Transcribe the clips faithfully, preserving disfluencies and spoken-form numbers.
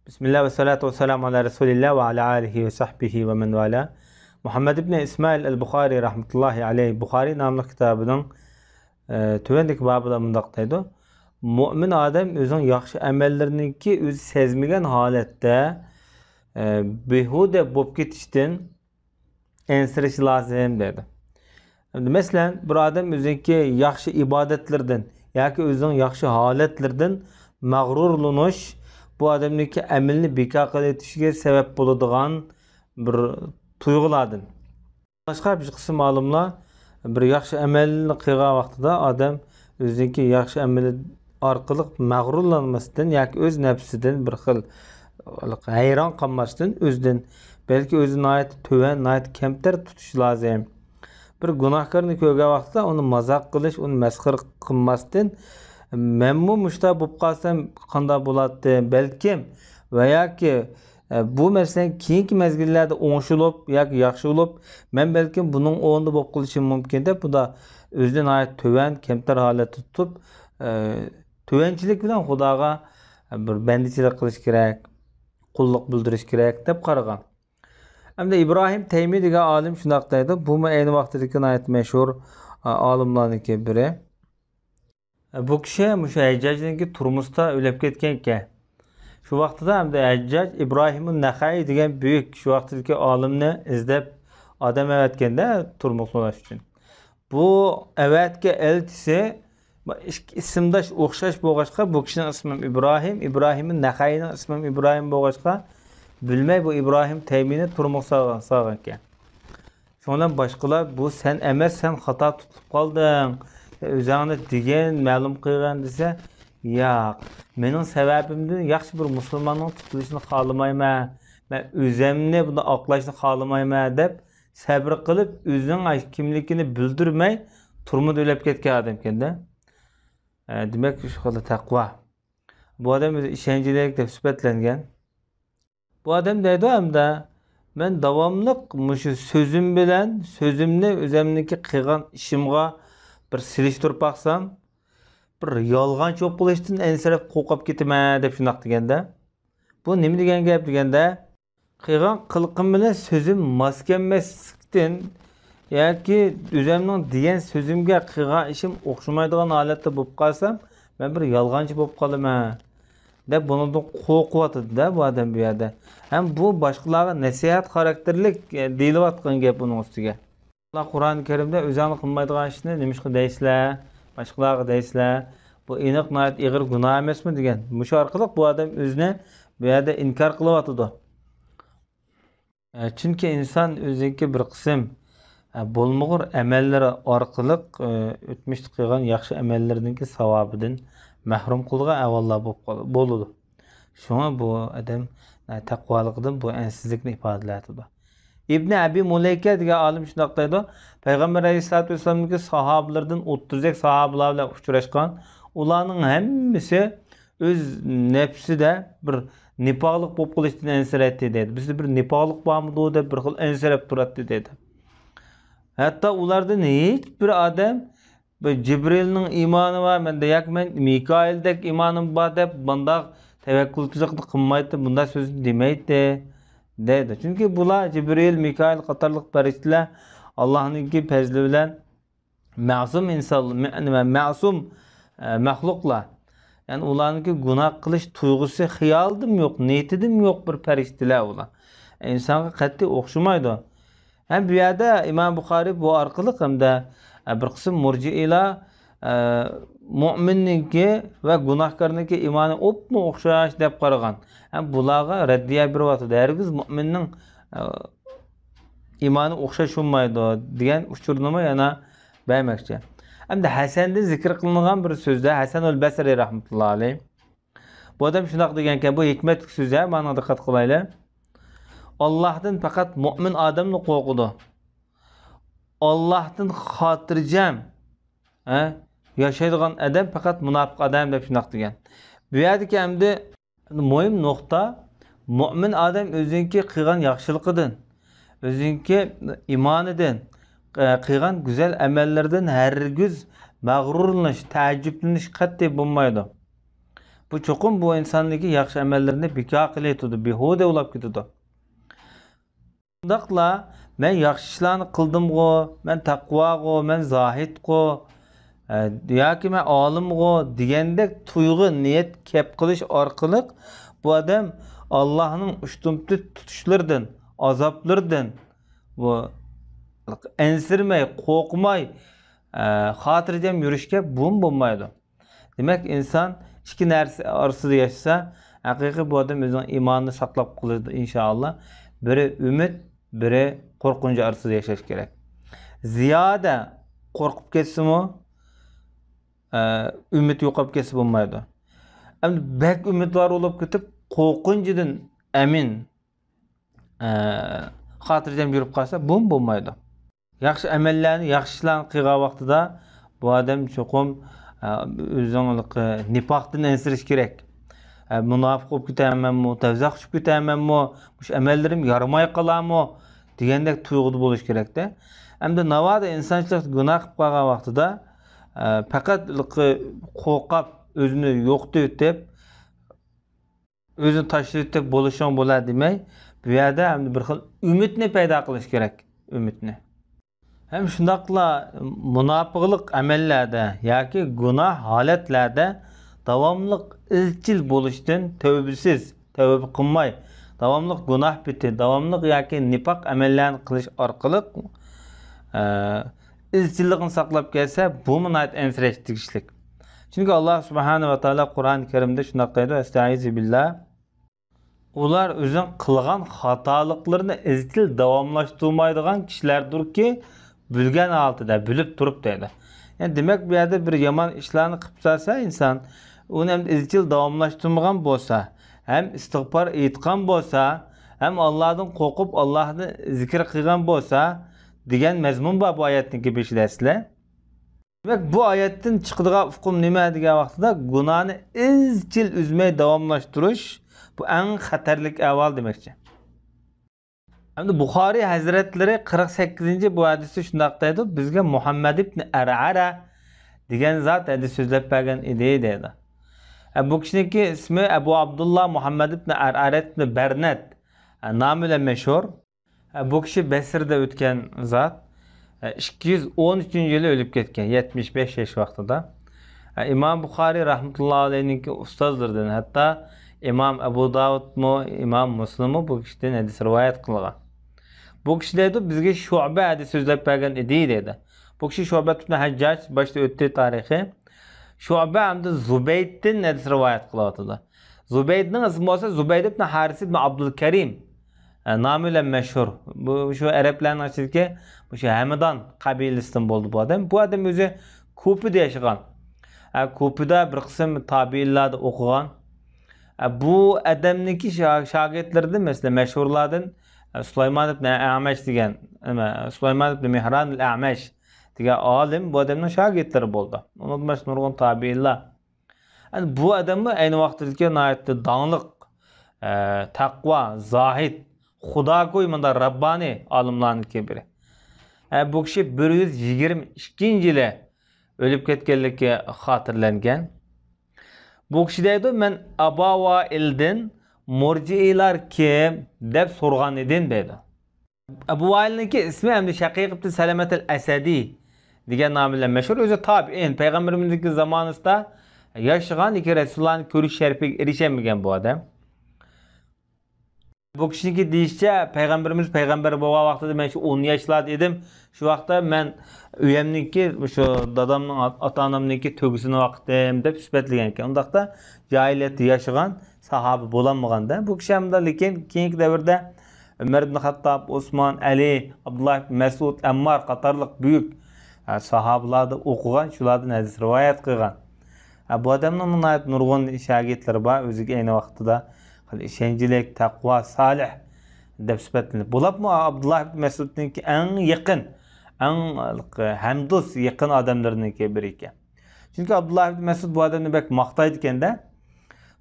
بىسمىللا ۋەسسالاتۇ ۋەسسالامۇ ئالا رەسۇلىللا ۋە ئالا ئالىھى ۋە سەھبىھى ۋە مەن ۋالا. مۇھەممەد ئىبنى ئىسمائىل ئەل بۇخارى رەھمەتۇللاھى ئەلەيھ بۇخارى ناملىق كىتابىنىڭ، ئە، تۆۋەندىكى بابىدا مۇنداق دەيدۇ: مۆمىن ئادەم ئۆزىنىڭ ياخشى ئەمەللىرىنىڭكى ئۆزى سەزمىگەن ھالەتتە، ئە، بىھۇدە بولۇپ كېتىشتىن ئەنسىرىشى لازىم دەيدۇ. ئەمدى مەسىلەن، بىر ئادەم ئۆزىنىڭكى ياخشى ئىبادەتلىرىدىن ياكى ئۆزىنىڭ ياخشى ھالەتلىرىدىن مەغرۇرلىنىش بۇ ئادەمنىڭكى ئەمىلىنى بىكار قىلىۋېتىشىگە سەۋەب بولىدىغان بىر تۇيغۇلاردىن. باشقا بىر قىسىم ئالىملار بىر ياخشى ئەمەلنى قىلغان ۋاقتىدا ئادەم ئۆزىنىڭكى ياخشى ئەمىلى ئارقىلىق مەغرۇرلانماستىن ياكى ئۆز نەپسىدىن بىر خىل ھەيران قالماستىن، ئۆزىدىن، بەلكى ئۆزىنى ناھايىتى تۆۋەن، ناھايىتى كەمتەر تۇتۇش لازىم. بىر گۇناھكارنى كۆرگەن ۋاقتىدا ئۇنى مازاق قىلىش، ئۇنى مەسخىرە قىلماستىن، مەنمۇ مۇشۇنداق بولۇپ قالسام قانداق بولاتتى، بەلكىم، ۋە ياكى، ئە، بۇ مەسىلە كېيىنكى مەزگىللەردە ئوڭشىلىپ ياكى ياخشى بولۇپ، مەن بەلكىم بۇنىڭ ئورنىدا بولۇپ قېلىشىم مۇمكىن دەپ، بۇدا ئۆزىنى ناھايىتى تۆۋەن، كەمتەر ھالەتتە تۇتۇپ، ئە، تۆۋەنچىلىك بىلەن خۇداغا بىر بەندىچىلىك قىلىش كېرەك، قۇللۇق بىلدۈرۈش كېرەك دەپ قارىغان. ئەمدى ئىبراھىم تەيمى دېگەن ئالىم شۇنداق دەيدۇ، بۇمۇ ئەينى ۋاقتىدىكى ناھايىتى مەشھۇر، ئە، ئالىملارنىڭكى بىرى. بۇ كىشى مۇشۇ ھەججاجنىڭكى تۇرمۇسىدا ئۆلۈپ كەتكەنىكەن. شۇ ۋاقتىدا ئەمدى ھەججاج ئىبراھىمۇن نەخەئىي دېگەن بۈيۈك، شۇ ۋاقتىدىكى ئالىمنى ئىزدەپ ئادەم ئەۋەتكەندە تۇرمۇق سوراش ئۈچۈن. بۇ ئەۋەتكەن ئەلچىسى، ئىككى ئىسىمداش ئوخشاش بولغاچقا، بۇ كىشىنىڭ ئىسمى ئىبراھىم، ئىبراھىمۇن نەخەئىينىڭ ئىسمى ئىبراھىم بولغاچقا، بىلمەي بۇ ئىبراھىم تەيمىنى تۇرمۇق سالغان، سالغانىكەن. شۇنىڭ بىلەن باشقىلار، بۇ سەن ئەمەس، سەن خاتا تۇتۇلۇپ قالدىڭ، سەن ئۆزۈڭنى دېگىن، مەلۇم قىلغىن دېسە، ياق، مېنىڭ سەۋەبىمدىن ياخشى بىر مۇسۇلماننىڭ تۇتۇلۇشىنى خالىمايمەن، مەن ئۆزۈمنى بۇنى ئاقلاشنى خالىمايمەن دەپ سەبرى قىلىپ، ئۆزىنىڭ كىملىكىنى بىلدۈرمەي تۈرمىدە ئۆلۈپ كەتكەن ئادەمكەندە. ئە، دېمەك، شۇ خىلدا تەقۋا. بۇ ئادەم ئۆزى ئىشەنچلىك دەپ سۈپەتلەنگەن. بۇ ئادەم دەيدۇ ھەمدە، مەن داۋاملىق مۇشۇ سۆزۈم بىلەن سۆزۈمنى ئۆزۈمنىڭكى قىلغان ئىشىمغا بىر سېلىشتۇرۇپ باقسام، بىر يالغانچى بولۇپ قېلىشتىن ئەنسىرەپ قورقۇپ كېتىمەن دەپ شۇنداق دېگەندە، بۇ نېمە دېگەن گەپ دېگەندە، قىلغان قىلىقىم بىلەن سۆزۈم ماس كەلمەسلىكتىن ياكى ئۆزۈمنىڭ دېگەن سۆزۈمگە قىلغان ئىشىم ئوخشىمايدىغان ھالەتتە بولۇپ قالسام، مەن بىر يالغانچى بولۇپ قالىمەن دەپ بۇنىڭدىن قورقۇۋاتىدۇ-دە بۇ ئادەم بۇ يەردە. ھەم بۇ باشقىلارغا نەسىھەت خاراكتېرلىك، ئە، دېيىلىۋاتقان گەپ ئۇنىڭ ئۈستىگە. ئاللا قۇرئان كەرىمدە ئۆزۈڭلار قىلمايدىغان ئىشنى نېمىشقا دەيسىلەر، باشقىلارغا دەيسىلەر، بۇ ئېنىق ناھايىتى ئېغىر گۇناھ ئەمەسمۇ دېگەن. مۇشۇ ئارقىلىق بۇ ئادەم ئۆزىنى بۇ يەردە ئىنكار قىلىۋاتىدۇ. ئە، چۈنكى ئىنسان ئۆزىنىڭكى بىر قىسىم، ئە، بولمىغۇر ئەمەللىرى ئارقىلىق، ئە، ئۆتمۈشتە قىلغان ياخشى ئەمەللىرىنىڭكى ساۋابىدىن مەھرۇم قىلىدىغان ئەھۋاللار بولۇپ قال-، بولىدۇ. شۇڭا بۇ ئادەم، ئە، تەقۋالىقىدىن بۇ ئەنسىزلىكنى ئىپادىلەۋاتىدۇ. ئىبنى ئەبى مۇلەيكە دېگەن ئالىم شۇنداق دەيدۇ، پەيغەمبەر ئەلەيھىسسالاتۇ ۋەسسالامنىڭكى ساھابىلىرىدىن ئوتتۇزدەك ساھابىلار بىلەن ئۇچراشقان، ئۇلارنىڭ ھەممىسى ئۆز نەپسىدە بىر نىپاقلىق بولۇپ قېلىشتىن ئەنسىرەيتتى دەيدۇ. بىزدە بىر نىپاقلىق بارمىدۇ دەپ بىر خىل ئەنسىرەپ تۇراتتى دەيدۇ. ھەتتا ئۇلاردىن ھېچ بىر ئادەم بىر جىبرىلنىڭ ئىمانى بار مەندە ياكى مەن مىكائىلدەك ئىمانىم بار دەپ بۇنداق تەۋەككۈلچىلىكنى قىلمايتتى، بۇنداق سۆزنى دېمەيتتى دەيدۇ. چۈنكى بۇلار جىبرىل، مىكائىل قاتارلىق پەرىشتىلەر ئاللاھنىڭكى پەزلى بىلەن مەسۇم ئىنسان، مە-، نېمە، مەسۇم، ئە، مەخلۇقلار. يەنى ئۇلارنىڭكى گۇناھ قىلىش تۇيغۇسى خىيالىدىمۇ يوق، نىيىتىدىمۇ يوق بىر پەرىشتىلەر ئۇلار. ئىنسانغا قەتئىي ئوخشىمايدۇ. ھەم بۇ يەردە ئىمام بۇخارىي بۇ ئارقىلىق ھەمدە، ئە، بىر قىسىم مۇرجىئىلار، ئە، مۆمىننىڭكى ۋە گۇناھكارنىڭكى ئىمانى ئوپمۇ ئوخشاش دەپ قارىغان. ھەم بۇلارغا رەددىيە بېرىۋاتىدۇ. ھەرگىز مۆمىننىڭ، ئە، ئىمانى ئوخشاش بولمايدۇ دېگەن ئۇچۇرنىمۇ يەنە بەرمەكچى. ئەمدى ھەسەندىن زىكىر قىلىنغان بىر سۆزدە، ھەسەنۇل بەسرى رەھمەتۇللا ئەلەيھ، بۇ ئادەم شۇنداق دېگەنكەن، بۇ ھېكمەتلىك سۆز ھە، مانا دىققەت قىلايلى. ئاللاھتىن پەقەت مۆمىن ئادەملا قورقىدۇ. ئاللاھتىن خاتىرجەم، ھە، ياشايدىغان ئادەم پەقەت مۇناپىق ئادەم دەپ شۇنداق دېگەن. بۇ يەردىكى ئەمدى مۇھىم نۇقتا، مۆمىن ئادەم ئۆزىنىڭكى قىلغان ياخشىلىقىدىن، ئۆزىنىڭكى ئىمانىدىن، قىلغان گۈزەل ئەمەللىرىدىن ھەرگىز مەغرۇرلىنىش، تەئەججۈپلىنىش قەتئىي بولمايدۇ. بۇ چوقۇم بۇ ئىنساننىڭكى ياخشى ئەمەللىرىنى بىكار قىلىۋېتىدۇ، بىھۇدە ئۇلاپ كېتىدۇ. شۇنداقلا، مەن ياخشى ئىشلارنى قىلدىمغۇ، مەن تەقۋاغۇ، مەن زاھىدقۇ، ئە، ياكى مەن ئالىمغۇ دېگەندەك تۇيغۇ، نىيەت كەپ قىلىش ئارقىلىق بۇ ئادەم ئاللاھنىڭ ئۇشتۇمتۇت تۇتۇشلىرىدىن، ئازابلىرىدىن بۇ ئەنسىرىمەي، قورقماي، ئە، خاتىرجەم يۈرۈشكە بۇمۇ بولمايدۇ. دېمەك، ئىنسان ئىككى نەرسە ئارىسىدا ياشىسا، ھەقىقىي بۇ ئادەم ئۆزىنىڭ ئىمانىنى ساقلاپ قالىدۇ، ئىنشائاللا. بىرى ئۈمىد، بىرى قورقۇنچ ئارىسىدا ياشاش كېرەك. زىيادە قورقۇپ كەتسىمۇ، ئە، ئۈمىد يوقاپ كەتسە بولمايدۇ. ئەمدى بەك ئۈمىدۋار بولۇپ كېتىپ، قورقۇنچىدىن ئەمىن، ئە، خاتىرجەم يۈرۈپ قالسا، بۇمۇ بولمايدۇ. ياخشى ئەمەللەرنى، ياخشى ئىشلارنى قىلغان ۋاقتىدا بۇ ئادەم چوقۇم، ئە، ئۆزىنىڭ نىپاقتىن ئەنسىرىشى كېرەك. ئە، مۇناپىق بولۇپ كېتەرمەنمۇ، دوزاخقا چۈشۈپ كېتەرمەنمۇ، مۇشۇ ئەمەللىرىم يارىماي قالارمۇ دېگەندەك تۇيغۇدا بولۇش كېرەكتە. ئەمدى ناۋادا ئىنسان شەخس گۇناھ قىلىپ قالغان ۋاقتىدا، ئە، پەقەت قورقۇپ، ئۆزىنى يوقىتىۋېتىپ، ئۆزىنى تاشلىۋېتىپ بولۇشۇڭ بولار دېمەي، بۇ يەردە ئەمدى بىر خىل ئۈمىدنى پەيدا قىلىش كېرەك، ئۈمىدنى. ھەم شۇنداقلا مۇناپىقلىق ئەمەللەردە ياكى گۇناھ ھالەتلەردە داۋاملىق ئىزچىل بولۇشتىن، تەۋبىسىز، تەۋبە قىلماي، داۋاملىق گۇناھ پېتى، داۋاملىق ياكى نىپاق ئەمەللەرنى قىلىش ئارقىلىق، ئە، ئىزچىللىقىنى ساقلاپ كەلسە، بۇمۇ ناھايىتى ئەنسىرەشلىك ئىشلىك. چۈنكى ئاللا سۇبھانەھۇ ۋە تائالا قۇرئان كەرىمدە شۇنداق دەيدۇ، ئەستەئىزۇ بىللا، ئۇلار ئۆزىنىڭ قىلغان خاتالىقلىرىنى ئىزچىل داۋاملاشتۇرمايدىغان كىشىلەردۇركى، بىلگەن ھالىتىدە، بىلىپ تۇرۇپ دەيدۇ. يەنى دېمەك، بۇ يەردە بىر يامان ئىشلارنى قىلىپ تۇرسا ئىنسان، ئۇنى ئەمدى ئىزچىل داۋاملاشتۇرمىغان بولسا، ھەم ئىستىغپار ئېيتقان بولسا، ھەم ئاللادىن قورقۇپ، ئاللانى زىكىر قىلغان بولسا، دېگەن مەزمۇن بار بۇ ئايەتنىڭكى بېشىدا ئەسلى. دېمەك، بۇ ئايەتتىن چىقىدىغان ئۇقۇم نېمە دېگەن ۋاقتىدا، گۇناھنى ئىزچىل ئۈزمەي داۋاملاشتۇرۇش، بۇ ئەڭ خەتەرلىك ئەھۋال دېمەكچى. ئەمدى بۇخارىي ھەزرەتلىرى قىرىق سەككىزىنچى بۇ ھەدىستە شۇنداق دەيدۇ، بىزگە مۇھەممەد ئىبن ئەرئەرە دېگەن زات ھەدىس سۆزلەپ بەرگەن ئىدى دەيدۇ. ئە، بۇ كىشىنىڭكى ئىسمى ئەبۇ ئابدۇللا مۇھەممەد ئىبن ئەرئەرەت ئىبن بەرنەت، ئە، نامى بىلەن مەشھۇر. ئە، بۇ كىشى بەسرىدە ئۆتكەن زات. ئە، ئىككى يۈز ئون ئۈچىنچى يىلى ئۆلۈپ كەتكەن، يەتمىش بەش ياش ۋاقتىدا. ئە، ئىمام بۇخارىي رەھمەتۇللا ئەلەيھنىڭكى ئۇستازلىرىدىن، ھەتتا ئىمام ئەبۇ داۋۇدمۇ، ئىمام مۇسلىممۇ بۇ كىشىدىن ھەدىس رىۋايەت قىلغان. بۇ كىشى دەيدۇ، بىزگە شۇئبە ھەدىس سۆزلەپ بەرگەن ئىدى دەيدۇ. بۇ كىشى شۇئبە ئىبن ھەججاج، باشتا ئۆتتى تارىخى. شۇئبە ھەمدە زۇبەيدتىن ھەدىس رىۋايەت قىلىۋاتىدۇ. زۇبەيدنىڭ ئىسمى بولسا زۇبەيد ئىبن ھارىس ئىبن ئابدۇلكەرىم، ئە، نامى بىلەن مەشھۇر. بۇ، شۇ ئەرەبلەرنىڭ ئىچىدىكى مۇشۇ ھەمدان قەبىلىسىدىن بولدى بۇ ئادەم. بۇ ئادەم ئۆزى كۇپىدا ياشىغان. ئە، كۇپىدا بىر قىسىم تابىئىنلاردا ئوقۇغان. ئە، بۇ ئادەمنىڭكى شا-، شاگىرتلىرىدىن، مەسىلەن، مەشھۇرلاردىن، ئە، سۇلايمان ئىبن ئەمەش دېگەن، نېمە، سۇلايمان ئىبن مېھران ئەل ئەمەش دېگەن ئالىم بۇ ئادەمنىڭ شاگىرتلىرى بولدى. ئۇنىڭدىن باشقا نۇرغۇن تابىئىنلار. ئەنە بۇ ئادەممۇ ئەينى ۋاقتىدىكى ناھايىتى داڭلىق، ئە، تەقۋا، زاھىد، خۇداگوي، مۇنداق رەببانىي ئالىملارنىڭكى بىرى. ئە، بۇ كىشى بىر يۈز يىگىرمە ئىككىنچى يىلى ئۆلۈپ كەتكەنلىكى خاتىرىلەنگەن. بۇ كىشى دەيدۇ، مەن ئابا ۋائىلدىن مۇرجىئىلار كىم دەپ سورىغان ئىدىم دەيدۇ. ئەبۇ ۋائىلنىڭكى ئىسمى ئەمدى شەقىق ئىبن سەلەمەتىل ئەسەدى دېگەن نامى بىلەن مەشھۇر. ئۆزى تابىئىن، پەيغەمبىرىمىزنىڭكى زامانىسىدا ياشىغان، لېكىن رەسۇلۇللانى كۆرۈش شەرىپىگە ئېرىشەلمىگەن بۇ ئادەم. بۇ كىشىنىڭكى دېيىشىچە، پەيغەمبىرىمىز پەيغەمبەر بولغان ۋاقتىدا مەن شۇ ئون ياشلاردا ئىدىم. شۇ ۋاقىتتا مەن ئۆيەمنىڭكى، شۇ دادامنىڭ، ئات-، ئاتا-ئانامنىڭكى تۆگىسىنى باقتىم دەپ سۈپەتلىگەن ئىكەن. ئۇنداقتا جاھىلىيەتتە ياشىغان ساھابە بولالمىغاندا، بۇ كىشى ھەمدە لېكىن كېيىنكى دەۋردە ئۆمەر ئىبن خەتتاب، ئوسمان، ئەلى، ئابدۇللا ئىبن مەسئۇد، ئەممار قاتارلىق بۈيۈك، ھە، ساھابىلاردا ئوقۇغان، شۇلاردىن ھەدىس رىۋايەت قىلغان. ھە، بۇ ئادەمنىڭ ناھايىتى نۇرغۇن شاگىرتلىرى بار، ئۆزىگە ئەينى ۋاقتىدا خېلى ئىشەنچلىك، تەقۋا، سالىھ دەپ سۈپەتلىنىپ. بولۇپمۇ ئابدۇللا ئىبن مەسئۇدنىڭكى ئەڭ يېقىن، ئەڭ ھەمدوست، يېقىن ئادەملىرىنىڭكى بىرى ئىكەن. چۈنكى ئابدۇللا ئىبن مەسئۇد بۇ ئادەمنى بەك ماختايدىكەن-دە.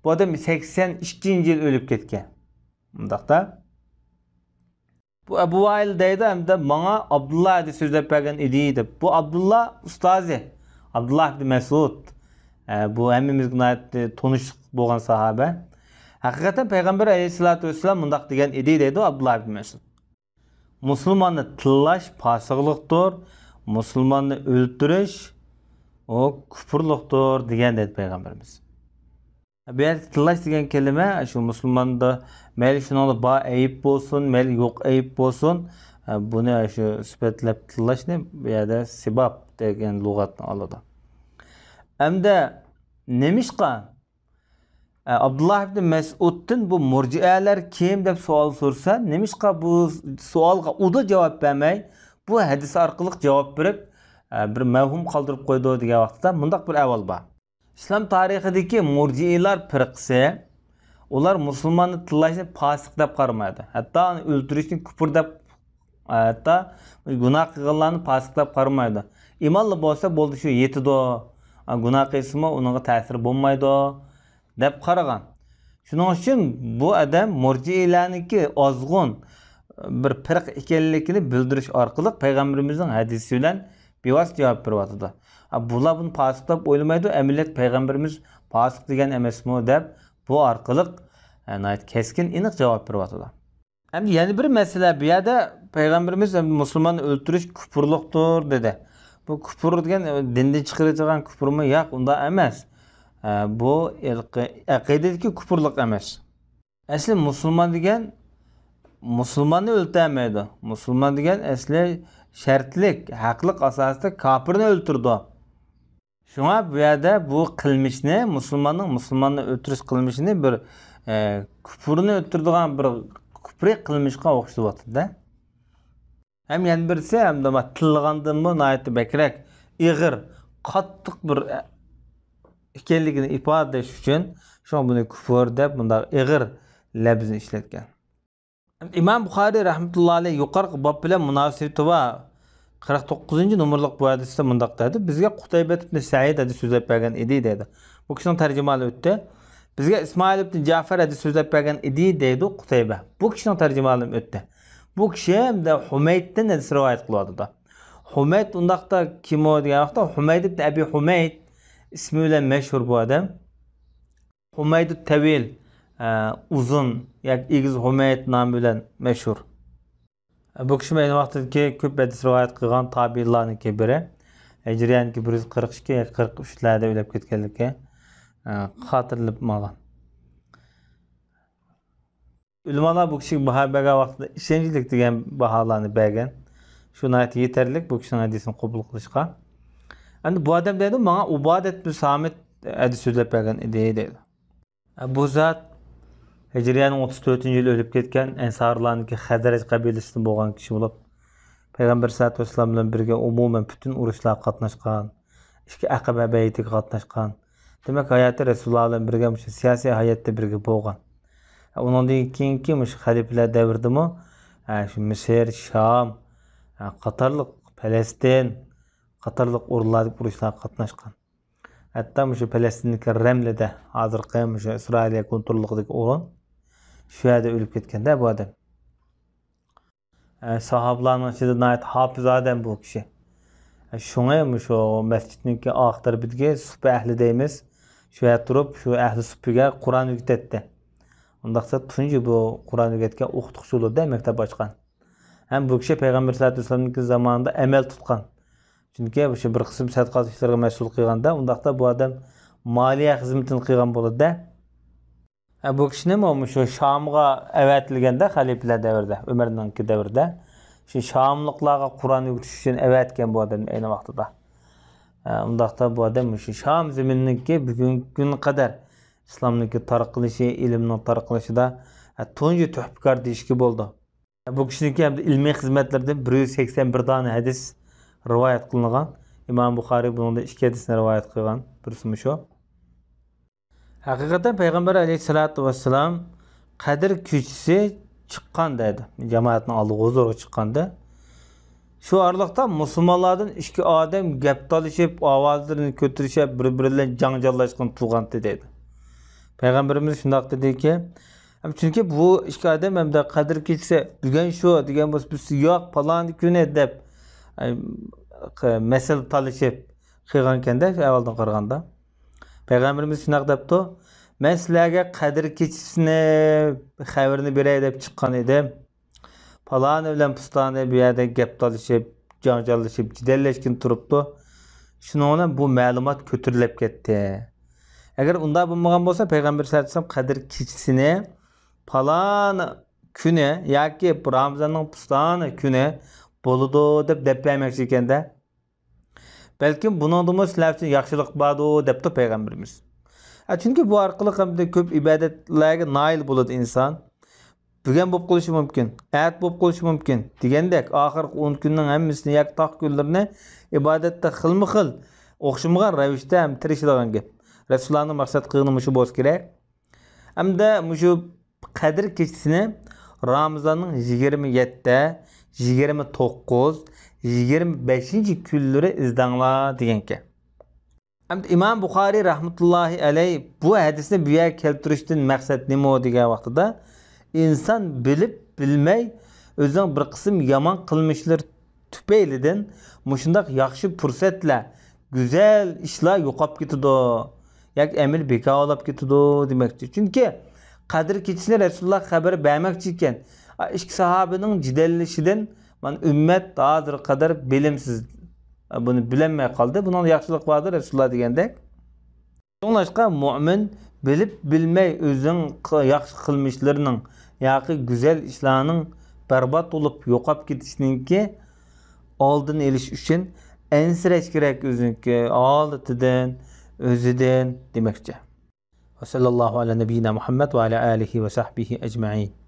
بۇ ئادەم سەكسەن ئىككىنچى يىل ئۆلۈپ كەتكەن. ئۇنداقتا، بۇ ئەبۇ ۋائىل دەيدۇ، ھەمدە ماڭا ئابدۇللا ھەدىس سۆزلەپ بەرگەن ئىدى دەپ. بۇ ئابدۇللا ئۇستازى، ئابدۇللا ئىبن مەسئۇد. ئە، بۇ ھەممىمىزگە ناھايىتى تونۇشلۇق بولغان ساھابە. ھەقىقەتەن پەيغەمبەر ئەلەيھىسسالاتۇ ۋەسسالام مۇنداق دېگەن ئىدى، دەيدۇ ئابدۇللا ئىبن مەسئۇد. مۇسۇلماننى تىللاش پاسىقلىقتۇر، مۇسۇلماننى ئۆلتۈرۈش، ئۇ كۇپۇرلۇقتۇر دېگەن دەيدۇ پەيغەمبىرىمىز. بۇ يەردە تىللاش دېگەن كەلىمە شۇ مۇسۇلماندا مەيلى شۇنىڭدا بار ئەيىب بولسۇن، مەيلى يوق ئەيىب بولسۇن، بۇنى شۇ سۈپەتلەپ تىللاشنى بۇ يەردە سىباب دېگەن لۇغەتنى ئالىدۇ. ئەمدى نېمىشقا ئابدۇللا ئىبن مەسئۇدتىن بۇ مۇرجىئەلەر كىم دەپ سوئال سورىسا، نېمىشقا بۇ سوئالغا ئۇدا جاۋاب بەرمەي، بۇ ھەدىس ئارقىلىق جاۋاب بېرىپ، بىر مەۋھۇم قالدۇرۇپ قويىدۇ دېگەن ۋاقتىدا مۇنداق بىر ئەھۋال بار. ئىسلام تارىخىدىكى مۇرجىئىلار پىرقىسى، ئۇلار مۇسۇلماننى تىللاشنى پاسىق دەپ قارىمايدۇ. ھەتتا ئۇنى ئۆلتۈرۈشنى كۇپۇر دەپ، ھەتتا گۇناھ قىلغانلارنى پاسىق دەپ قارىمايدۇ. ئىمانلىق بولسا بولدى، شۇ يېتىدۇ. گۇناھ قىلسىمۇ ئۇنىڭغا تەسىر بولمايدۇ دەپ قارىغان. شۇنىڭ ئۈچۈن بۇ ئادەم مۇرجىئىلەرنىڭكى ئازغۇن بىر پىرقە ئىكەنلىكىنى بىلدۈرۈش ئارقىلىق پەيغەمبىرىمىزنىڭ ھەدىسى بىلەن بىۋاسىتە جاۋاب بېرىۋاتىدۇ. ئا، بۇلار بۇنى پاسىق دەپ ئويلىمايدۇ، ئەمەلىيەتتە پەيغەمبىرىمىز پاسىق دېگەن ئەمەسمۇ دەپ بۇ ئارقىلىق، ئە، ناھايىتى كەسكىن، ئېنىق جاۋاب بېرىۋاتىدۇ. ئەمدى يەنە بىر مەسىلە، بۇ يەردە پەيغەمبىرىمىز مۇسۇلماننى ئۆلتۈرۈش كۇپۇرلۇقتۇر دېدى. بۇ كۇپۇر دېگەن، ئە، دىندىن چىقىرىدىغان كۇپۇرمۇ؟ ياق، ئۇنداق ئەمەس. ئە، بۇ ئەقىدىدىكى كۇپۇرلۇق ئەمەس. ئەسلى مۇسۇلمان دېگەن مۇسۇلماننى ئۆلتۈرەلمەيدۇ. مۇسۇلمان دېگەن ئەسلى شەرتلىك، ھەقلىق ئاساستا كاپىرنى ئۆلتۈرىدۇ. شۇڭا بۇ يەردە بۇ قىلمىشنى، مۇسۇلماننىڭ مۇسۇلماننى ئۆلتۈرۈش قىلمىشىنى بىر، ئە، كۇپۇرنى ئۆلتۈرىدىغان بىر كۇپرى قىلمىشقا ئوخشىتىۋاتىدۇ-دە. ھەم يەنە بىرسى، ھەمدە تىللىغاندىنمۇ ناھايىتى بەكرەك ئېغىر، قاتتىق بىر، ئە، ئىكەنلىكىنى ئىپادىلەش ئۈچۈن، شۇڭا بۇنى كۇفۇر دەپ مۇنداق ئېغىر لەپزنى ئىشلەتكەن. ئىمام بۇخارىي رەھمەتۇللا ئەلەيھ يۇقىرىقى باب بىلەن مۇناسىۋىتى بار قىرىق توققۇزىنچى نومۇرلۇق بۇ ھەدىستە مۇنداق دەيدۇ: بىزگە قۇتەيبە ئىبن سەئىد ھەدىس سۆزلەپ بەرگەن ئىدى، دەيدۇ. بۇ كىشىنىڭ تەرجىمىھالى ئۆتتى. بىزگە ئىسمائىل ئىبن جەفەر ھەدىس سۆزلەپ بەرگەن ئىدى، دەيدۇ قۇتەيبە. بۇ كىشىنىڭ تەرجىمىھالىمۇ ئۆتتى. بۇ كىشى ھەمدە ھۇمەيدتىن ھەدىس رىۋايەت قىلىۋاتىدۇ. ھۇمەيد ئۇنداقتا كىم ئۇ دېگەن ۋاقىتتا، ھۇمەيد ئىبن ئەبى ھۇمەيد ئىسمى بىلەن مەشھۇر بۇ ئادەم. ھۇمەيدۇت تەۋىل، ئە، ئۇزۇن ياكى ئېگىز ھۇمەيد نامى بىلەن مەشھۇر. بۇ كىشىمۇ ئەينى ۋاقىتتىكى كۆپ ھەدىس رىۋايەت قىلغان تابىئىنلارنىڭكى بىرى. ھىجرىيەنىڭكى بىر يۈز قىرىق ئىككى ياكى قىرىق ئۈچلەردە ئۆلۈپ كەتكەنلىكى، ئە، خاتىرىلىنىپ ماڭغان. ئۆلىمالار بۇ كىشىگە باھا بەرگەن ۋاقتىدا ئىشەنچلىك دېگەن باھالارنى بەرگەن. شۇ ناھايىتى يېتەرلىك بۇ كىشىنىڭ ھەدىسىنى قوبۇل قىلىشقا. ئەمدى بۇ ئادەم دەيدۇ، ماڭا ئۇبادەت بىن سامىت ھەدىس سۆزلەپ بەرگەن ئىدى، دەيدۇ. بۇ زات ھىجرىيەنىڭ ئوتتۇز تۆتىنچى يىلى ئۆلۈپ كەتكەن، ئەنسارلارنىڭكى خەزرەج قەبىلىسىدىن بولغان كىشى بولۇپ، پەيغەمبەر سەللەللاھۇ ئەلەيھى ۋەسەللەم بىلەن بىرگە ئومۇمەن پۈتۈن ئۇرۇشلارغا قاتناشقان، ئىككى ئەقەبە بەيئىتىگە قاتناشقان. دېمەك، ھاياتى رەسۇلۇللا بىلەن بىرگە مۇشۇ سىياسىي ھاياتتا بىرگە بولغان. ئۇنىڭدىن كېيىنكى مۇشۇ خەلىپىلەر دەۋرىدىمۇ، ھە، شۇ مىسىر، شام، ھە، قاتارلىق، پەلەستىن قاتارلىق ئورۇنلاردىكى ئۇرۇشلارغا قاتناشقان. ھەتتا مۇشۇ پەلەستىندىكى رەملىدە، ھازىرقى مۇشۇ ئىسرائىلىيە كونتروللۇقىدىكى ئورۇن، شۇ يەردە ئۆلۈپ كەتكەندە بۇ ئادەم. ئە، ساھابىلارنىڭ ئىچىدە ناھايىتى ھاپىز ئادەم بۇ كىشى. ئە، شۇڭا مۇشۇ مەسچىتنىڭكى ئارقا تەرىپىدىكى سۇپا ئەھلى دەيمىز، شۇ يەردە تۇرۇپ، شۇ ئەھلى سۇپىگە قۇرئان ئۆگىتەتتى. ئۇنداقتا تۇنجى بۇ قۇرئان ئۆگەتكەن ئوقۇتقۇچى بولىدۇ، مەكتەپ ئاچقان. ھەم بۇ كىشى پەيغەمبەر سەللەللاھۇ ئەلەيھى ۋەسەللەمنىڭكى زامانىدا ئەمەل تۇتقان. چۈنكى مۇشۇ بىر قىسىم سەدىقات ئىشلىرىغا مەسئۇل قىلغاندا، ئۇنداقتا بۇ ئادەم مالىيە خىزمىتىنى قىلغان بولىدۇ-دە. ھە، بۇ كىشىنىمۇ مۇشۇ شامغا ئەۋەتىلگەندە، خەلىپىلەر دەۋرىدە، ئۆمەرنىڭكى دەۋرىدە، شۇ شاملىقلارغا قۇرئان ئۆگىتىش ئۈچۈن ئەۋەتكەن بۇ ئادەم ئەينى ۋاقتىدا. ھە، ئۇنداقتا بۇ ئادەم مۇشۇ شام زېمىنىنىڭكى بۈگۈنكى كۈنگە قەدەر ئىسلامنىڭكى تارقىلىشى، ئىلىمنىڭ تارقىلىشىدا، ھە، تۇنجى تۆھپىكار دېيىشكە بولىدۇ. بۇ كىشىنىڭكى ھەمدە ئىلمىي خىزمەتلىرىدىن بىر يۈز سەكسەن بىر دانە ھەدىس رىۋايەت قىلىنغان. ئىمام بۇخارىي بۇنىڭدا ئىككى ھەدىسنى رىۋايەت قىلغان، بىرسى مۇشۇ. ھەقىقەتەن پەيغەمبەر ئەلەيھىسسالاتۇ ۋەسسالام قەدىر كېچىسى چىققان دەيدۇ. جامائەتنىڭ ئالدىغا ھۇزۇرغا چىققاندا، شۇ ئارىلىقتا مۇسۇلمانلاردىن ئىككى ئادەم گەپ تالىشىپ، ئاۋازلىرىنى كۆتۈرۈشۈپ، بىر-بىرى بىلەن جاڭجاللاشقىنى تۇرغانتى دەيدۇ. پەيغەمبىرىمىز شۇنداق دېدىكى، ھەم چۈنكى بۇ ئىككى ئادەم ھەمدە قەدىر كېچىسى بۈگۈن شۇ دېگەن بولسا، بىرسى ياق، پالان كۈنى دەپ، ئەي، ق-، مەسىلە تالىشىپ قىلغانكەندە، شۇ ئەھۋالدىن قارىغاندا. پەيغەمبىرىمىز شۇنداق دەپتۇ، مەن سىلەرگە قەدىر كېچىسىنى خەۋىرىنى بېرەي دەپ چىققان ئىدىم. پالانى بىلەن پۇستانى بۇ يەردە گەپ تالىشىپ، جاڭجاللىشىپ، جېدەللەشكىلى تۇرۇپتۇ. شۇنىڭ بىلەن بۇ مەلۇمات كۆتۈرۈلۈپ كەتتى. ئەگەر ئۇنداق بولمىغان بولسا، پەيغەمبەر سەللەللاھۇ ئەلەيھى ۋەسەللەم قەدىر كېچىسىنى پالان كۈنى ياكى رامىزاننىڭ پۇستانى كۈنى بولىدۇ دەپ دەپ بەرمەكچى ئىكەندە. بەلكىم بۇنىڭدىمۇ سىلەر ئۈچۈن ياخشىلىق باردۇ، دەپتۇ پەيغەمبىرىمىز. ھە، چۈنكى بۇ ئارقىلىق ئەمدى كۆپ ئىبادەتلەرگە نائىل بولىدۇ ئىنسان. بۈگۈن بولۇپ قېلىشى مۇمكىن، ئەتە بولۇپ قېلىشى مۇمكىن دېگەندەك، ئاخىرقى ئون كۈننىڭ ھەممىسىنى ياكى تاق كۈنلىرىنى ئىبادەتتە خىلمۇ خىل، ئوخشىمىغان رەۋىشتە ھەم تىرىشىدىغان گەپ. رەسۇلۇللانىڭ مەقسەت قىلغىنى مۇشۇ بولسا كېرەك. ئەمدى مۇشۇ قەدىر كېچىسىنى رامىزاننىڭ يىگىرمە يەتتە، يىگىرمە توققۇز، يىگىرمە بەشىنچى كۈنلىرى ئىزدەڭلار دېگەنكەن. ئەمدى ئىمام بۇخارىي رەھمەتۇللاھى ئەلەي بۇ ھەدىسنى بۇ يەرگە كەلتۈرۈشتىن مەقسەت نېمە دېگەن ۋاقتىدا، ئىنسان بىلىپ بىلمەي ئۆزىنىڭ بىر قىسىم يامان قىلمىشلىرى تۈپەيلىدىن مۇشۇنداق ياخشى پۇرسەتلەر، گۈزەل ئىشلار يوقاپ كېتىدۇ ياكى ئەمەل بىكار بولاپ كېتىدۇ دېمەكچى. چۈنكى قەدىر كېچىسىنى رەسۇلۇللا خەۋەر بەرمەكچى ئىكەن. ئا، ئىككى ساھابىنىڭ جېدەللىشىدىن مانا ئۈممەت ھازىرغا قەدەر بىلىمسىز، بۇنى بىلەلمەي قالدى. بۇنىڭدا ياخشىلىق باردۇر رەسۇلۇللا دېگەندەك. شۇڭلاشقا مۇئمىن بىلىپ بىلمەي ئۆزىنىڭ ق-، ياخشى قىلمىشلىرىنىڭ ياكى گۈزەل ئىشلارنىڭ بەربات بولۇپ يوقاپ كېتىشىنىڭكى ئالدىنى ئېلىش ئۈچۈن ئەنسىرەش كېرەك ئۆزىنىڭكى ھالىتىدىن، ئۆزىدىن دېمەكچى. وصلى الله على نبينا محمد وعلى آله وصحبه أجمعين.